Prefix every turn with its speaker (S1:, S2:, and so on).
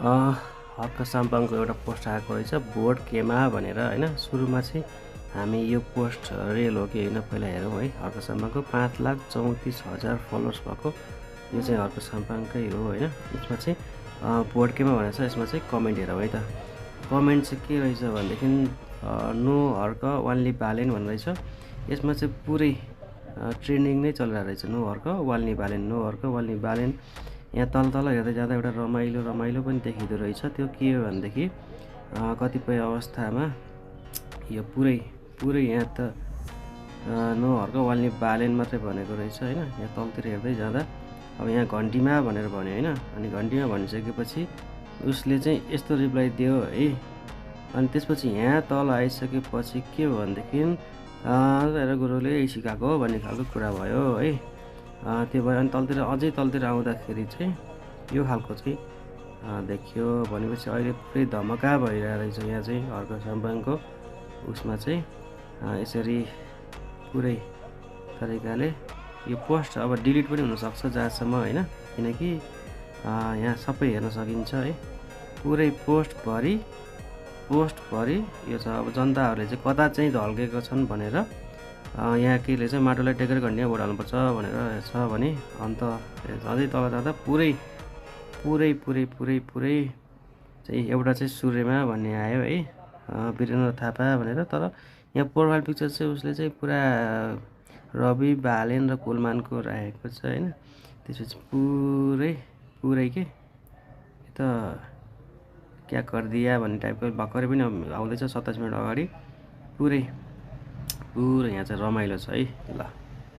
S1: हर्क साम्पाङको एउटा पोस्ट आएको रहेछ बोर्ड केमा भनेर होइन। सुरुमा चाहिँ हामी यो पोस्ट रियल हो कि होइन पहिला हेरौँ है। हर्क साम्पाङको 5,34,000 फलोवर्स भएको यो चाहिँ हर्क साम्पाङकै हो होइन। यसमा चाहिँ बोर्ड केमा भनेर छ। यसमा चाहिँ कमेन्ट हेरौँ है त। कमेन्ट चाहिँ के रहेछ भनेदेखि नो हर्क वान्ली बालेन भनेर रहेछ। यसमा चाहिँ पुरै ट्रेन्डिङ नै चलिरहेको रहेछ। नो हर्क वाल्नी बालेन, नो हर्क वाल्नी बालेन। यहाँ तल हेर्दै जाँदा एउटा रमाइलो पनि देखिँदो रहेछ। त्यो के हो भनेदेखि कतिपय अवस्थामा यो पुरै यहाँ त नो हर्क वाल्नी बालेन मात्रै भनेको रहेछ होइन। यहाँ तलतिर हेर्दै जाँदा अब यहाँ घन्टीमा भनेर भन्यो होइन। अनि घन्टीमा भनिसकेपछि उसले चाहिँ यस्तो रिप्लाई दियो है। अनि त्यसपछि यहाँ तल आइसकेपछि के हो भनेदेखि तेरो गुरुले यही सिकाएको हो भन्ने खालको कुरा भयो है। त्यो भयो। अनि अझै तलतिर आउँदाखेरि चाहिँ यो खालको चाहिँ देखियो। भनेपछि अहिले पुरै धमाका भइरहेको रहेछ यहाँ चाहिँ हर्क साम्पाङको उसमा चाहिँ यसरी पुरै तरिकाले यो पोस्ट अब डिलिट पनि हुनसक्छ जहाँसम्म होइन। किनकि यहाँ सबै हेर्न सकिन्छ है। पुरै पोस्टभरि यो छ। अब जनताहरूले चाहिँ कता चाहिँ ढल्केको छन् भनेर यहाँ केले चाहिँ माटोलाई टेकेर घन्टीमा भोट हाल्नुपर्छ भनेर छ भने अन्त अझै तल जाँदा पुरै चाहिँ एउटा चाहिँ सूर्यमा भन्ने आयो है। वीरेन्द्र थापा भनेर। तर यहाँ प्रोफाइल पिक्चर चाहिँ उसले चाहिँ पुरा रवि बालेन र कुलमानको राखेको छ होइन। त्यसपछि पुरै के त क्या कर दिया भन्ने टाइपको भर्खरै पनि आउँदैछ 27 मिनट अगाडि। पुरै यहाँ चाहिँ रमाइलो छ है। ल।